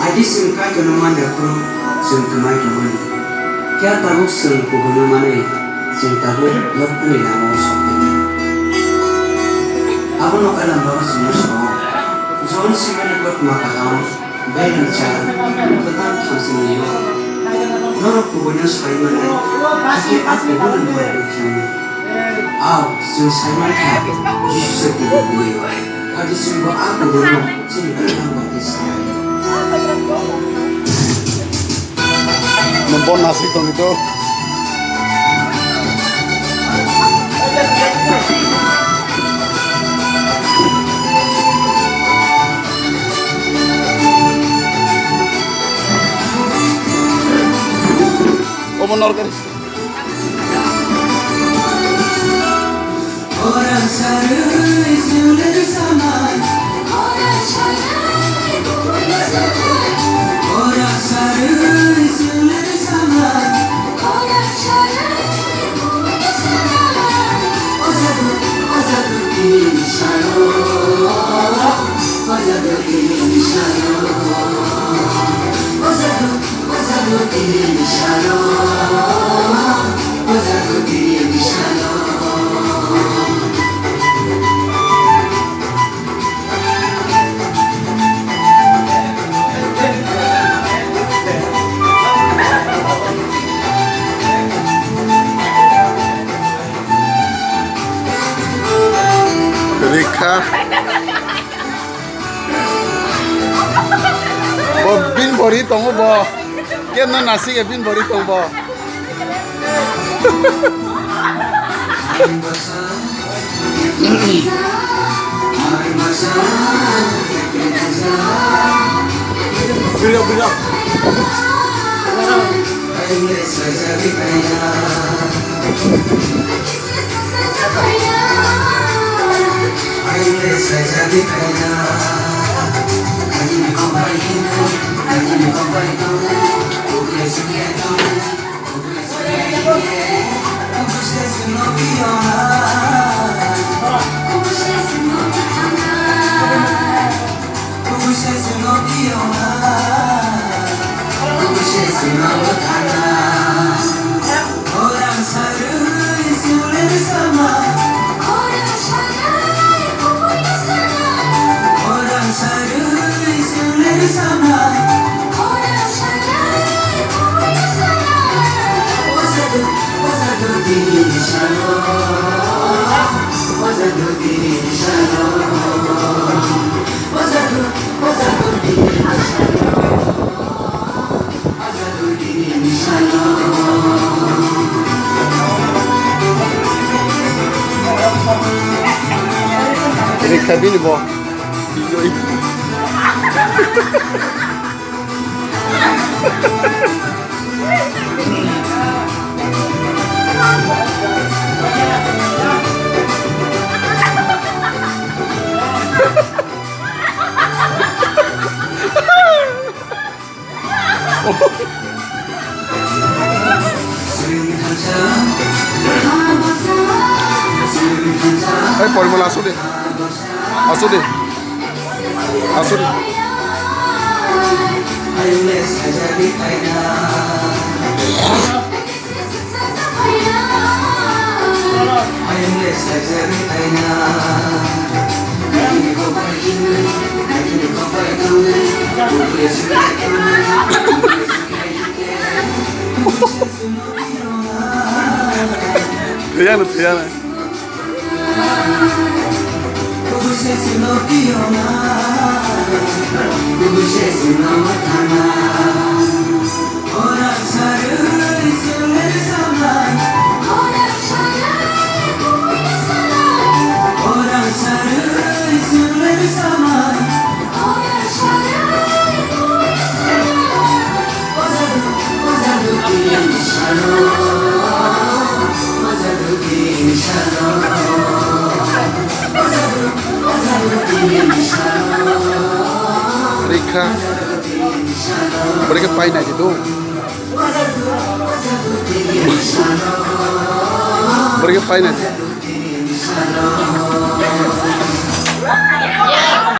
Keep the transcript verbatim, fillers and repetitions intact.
Adi chwng Kaitorno man ya phuru chwng kwmai tongmani. Phiya tabuk chwng kubuino manwi chwng tabuk yaphangni lamao sokdi. Abono Elam bago chwngno sao, Jon swimani kothoma kaham, Beren cha, kwtal thamsini yo. Norok kubuino sai manai, hakhe a kubuino norok rwkhyangno. Ao, chwng sai mankha, Jisu se kubui. Adi chwngbo a kubuino chini kwtal bai khe sai. Nwng bo nasik tongwi do. Obo norok. Rikha. Bo bin bori tongo bo. Kemno nasik ya bin bori tong bo. Bujak, bujak. Ini kabin bo. Hey, Porimal, aso de. Aso de. Aso de. Thuyana, thuyana. Rikha. Bwrwi khe painai di do. Bwrwi khe painai di.